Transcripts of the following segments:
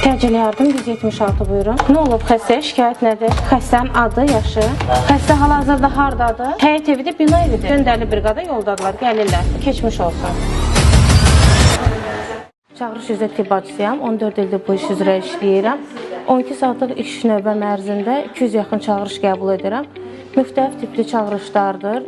Təcili yardım 176 buyurun. Nə olub xəstəyə? Şikayət nədir? Xəstənin adı, yaşı. Xəstə hal-hazırda hardadır? Həyət evidir, bina evidir. Göndərili briqada yoldadılar, gəlirlər. Keçmiş olsun. Çağırış üzrə tibb bacısıyam. 14 ildir bu iş üzrə işləyirəm. 12 saatlıq iş növbəm ərzində 200 yaxın çağırış qəbul edirəm. Müxtəlif tipli çağırışlardır.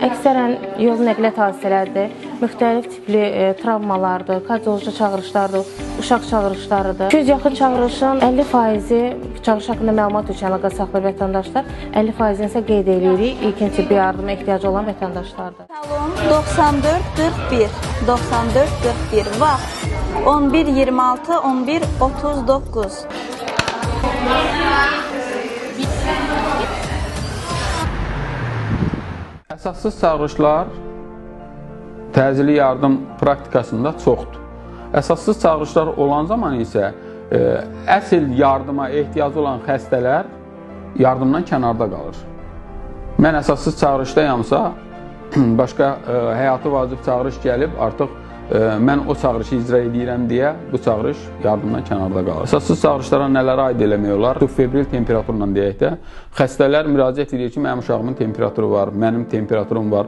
Əksərən yol nəqliyyat hadisələridir, müxtəlif tipli travmalardır, kardioloji çağırışlardır, uşaq çağırışlarıdır. 200 yaxın çağırışın 50%-i çağırış haqqında məlumat üçün əlaqə saxlayır vətəndaşlar, 50%-ni isə qeyd eləyirik ilkin tibbi yardıma ehtiyacı olan vətəndaşlardır. Salon 94 41 94 41 vaxt 11:26 11:39. Əsassız çağırışlar təcili yardım praktikasında çoxdur. Əsassız çağırışlar olan zaman isə əsl yardıma ehtiyacı olan xəstələr yardımdan kənarda qalır. Mən əsassız çağırışdayamsa, başqa həyatı vacib çağırış gəlib, artıq mən o çağırışı icra edirəm deyə bu çağırış yardımdan kənarda qalır. Əsassız çağırışlara nələrə aid eləmək olar? Subfebril temperaturla deyək də, xəstələr müraciət edir ki, mənim uşağımın temperaturu var, mənim temperaturum var.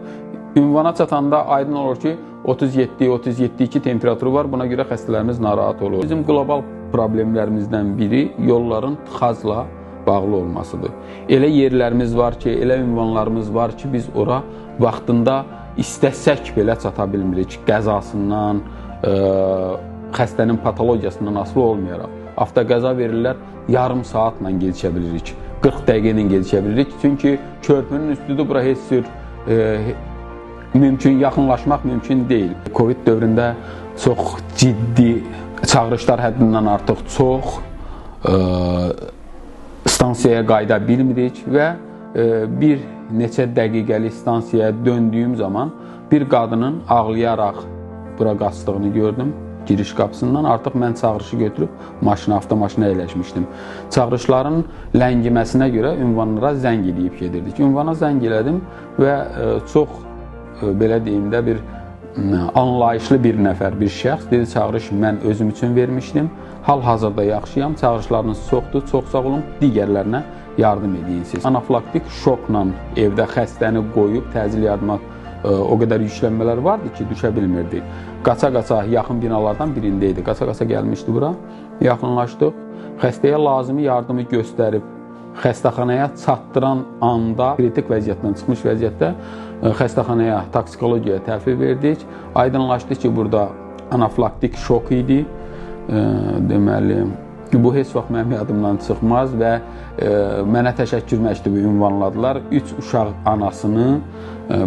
Ünvana çatanda aydın olur ki, 37, 37,2 temperaturu var. Buna görə xəstələrimiz narahat olur. Bizim qlobal problemlərimizdən biri yolların tıxacla bağlı olmasıdır. Elə yerlərimiz var ki, elə ünvanlarımız var ki, biz ora vaxtında istəsək belə çata bilmirik. Qəzasından, xəstənin patologiyasından asılı olmayaraq. Avtoqəza verirlər, yarım saatla gecikə bilirik, 40 dəqiqə ilə gecikə bilirik. Çünki körpünün üstüdür, bura heç cür mümkün, yaxınlaşmaq mümkün deyil. Covid dövründə çox ciddi çağırışlar həddindən artıq çox stansiyaya qayıda bilmirik və bir neçə dəqiqəlik stansiyaya döndüyüm zaman bir qadının ağlayaraq bura qaçdığını gördüm. Giriş qapısından artıq mən çağırışı götürüb maşına, avtomaşına əyləşmişdim. Çağırışların ləngiməsinə görə ünvanlara zəng eləyib gedirdik. Ünvana zəng elədim və çox belə deyim də bir anlayışlı bir nəfər, bir şəxs dedi, çağırış mən özüm üçün vermişdim. Hal-hazırda yaxşıyam, çağırışlarınız çoxdur, çox sağ olun, digərlərinə yardım edin siz. Anafilaktik şokla evdə xəstəni qoyub təcili yardıma o qədər yüklənmələr vardı ki, düşə bilmirdi. Qaça-qaça yaxın binalardan birində idi. Qaça-qaça gəlmişdi bura, yaxınlaşdıq. Xəstəyə lazımi yardımı göstərib xəstəxanaya çatdıran anda kritik vəziyyətdən çıxmış vəziyyətdə xəstəxanaya, toksikologiyaya təhvil verdik. Aydınlaşdı ki, burada anafilaktik şok idi. Deməli, bu heç vaxt mənim yadımdan çıxmaz və mənə təşəkkür məktubu ünvanladılar. 3 uşaq anasını,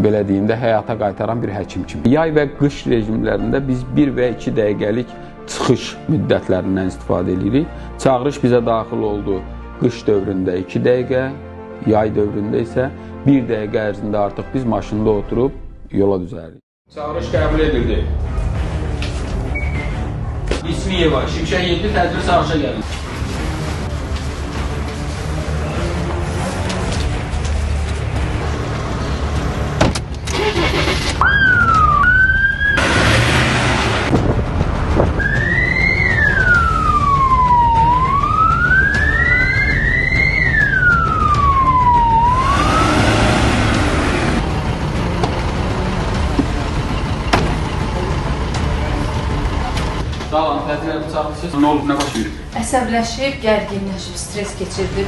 belə deyim də, həyata qaytaran bir həkim kimi. Yay və qış rejimlərində biz 1 və 2 dəqiqəlik çıxış müddətlərindən istifadə edirik. Çağırış bizə daxil oldu qış dövründə 2 dəqiqə, yay dövründə isə 1 dəqiqə ərzində artıq biz maşında oturub yola düzəlirik. Çağırış qəbul edildi. İsmiyeva, Şimşək 7 təcili çağırışa gəlin. Salam, təcili yardım çağırışı. Nə olub, nə baş verib? Əsəbləşib, gərginləşib, stres keçirdi.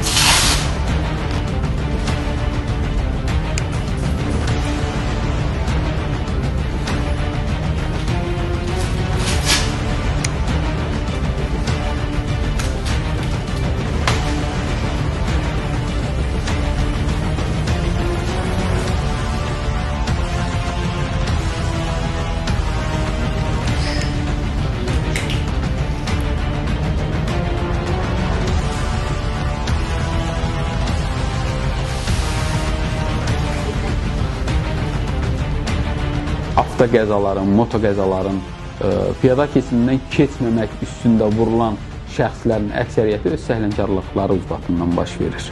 Avtoqəzaların, motoqəzaların, piyada keçidindən keçməmək üstündə vurulan şəxslərin əksəriyyəti öz səhlənkarlıqları ucbatından baş verir.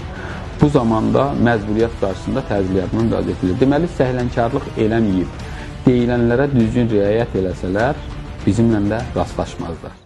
Bu zamanda məcburiyyət qarşısında təcili yardıma müraciət edilir. Deməli, səhlənkarlıq eləməyib, deyilənlərə düzgün riayət eləsələr, bizimlə də rastlaşmazlar.